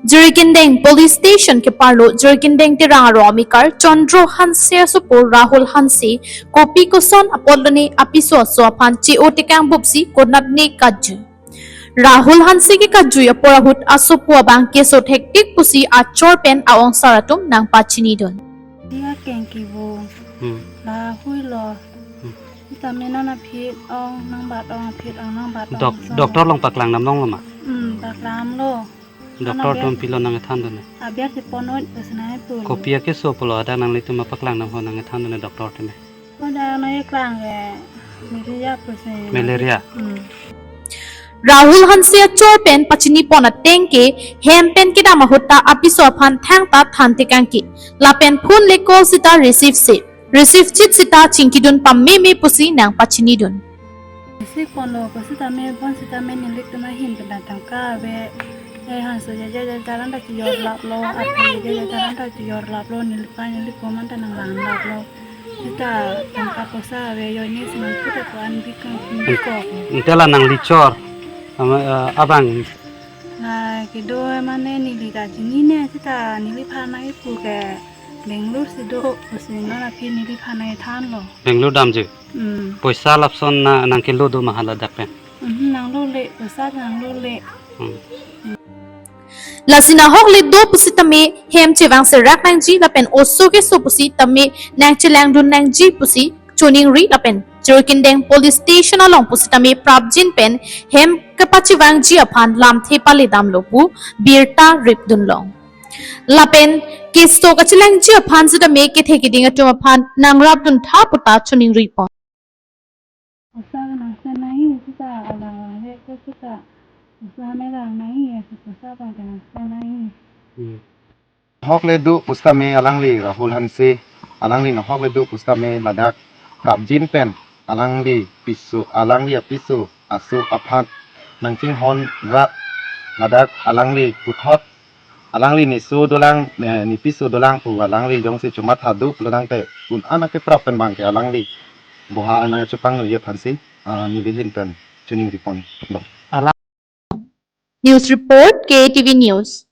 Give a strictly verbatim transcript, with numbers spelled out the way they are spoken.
Jirikindeng Police Station keparlo Jirikindeng Terang arong amekar Chandra Hanse asopo Rahul Hanse kopi koson apotlo ne apiso aso aphan che-o tekang bupsi konat ne kajui. Rahul Hanse ke kajui apor ahut asopo abang keso thektik pusi achor pen a-ongsar atum nangpachinidun. Dia kengki bo. Hmm. Lahui lo. Hmm. Sitame non aphi ong nangbat ong aphi ong nangbat ong. Dok-, so. Doctor along paklang nam longlo ma? Hmm, paklang lo. Doctor atum pilo nangthandun ne? Abiar si ponoi pesnai pul. Kopi akeso pulo ada nanglitum paklang nam ho nangthandun ne doctor atum ne? Ada nangklang ke malaria pusi. Malaria. Hmm. Rahul Hanse achor pen pachini pon ateng ke hem pen kedam ahut ta apiso aphan thangta than tekang ke. Lapen phone le call sita receive si. Receive chit sita chingkidun pameme pusi nangpachinidun. Receive ponlo ko sitame bon sitame nelitum ahin pen tangka ave. Eh, Hanse ja ja ja jalan ta chijor laplo, aphi ja ja jalan ta chijor laplo, nelipa nelipo man ta nanglang laplo. Sita tangka poisa ave, yo ni sinang kita ko an bikang bikok. Ante la nanglichor, ama, eh, abang. Na kedo mane neli ta chinine sita neliphan nangkipu ke Bangalore si do, pusi non aphi neliphan nangthanlo. Bangalore damji? Hmm. Poisa lapson na nangkelo do ma hala dak pen? Mhm, nanglo le, poisa nanglo le. Hmm. Lasi nahok le do pusitame hem chevang serak nangji lapen oso keso pusitame nangchelangdun nangji pusi choningri lapen Jirikindeng Police Station along pusitame prapjin pen hem kepachevangji aphan lamthe pale damlo pu birta ripdun long. Lapen keso kachelangji aphan sitame kethe keding atum aphan nangrapdun tha puta choningri pon. Poisa nangsen nangji sita alang lang le ke sita. Poisa me lang nangji, poisa abang ke nangsen nangji. Hmm. Nahok le do pusitame alangli Rahul Hanse, alangli nahok le do pusitame ladak prapjin pen alangli piso, alangli apiso aso aphan nangchinghon rat ladak alangli puthot alangli neso dolang, eh, nepiso dolang pu alangli jongsi chomatha do pulo tangte un-an akeprap pen abang ke alangli boha anang chepangri aphansi, ah, nelihin pen choningri ponlo. News report, K A T V News.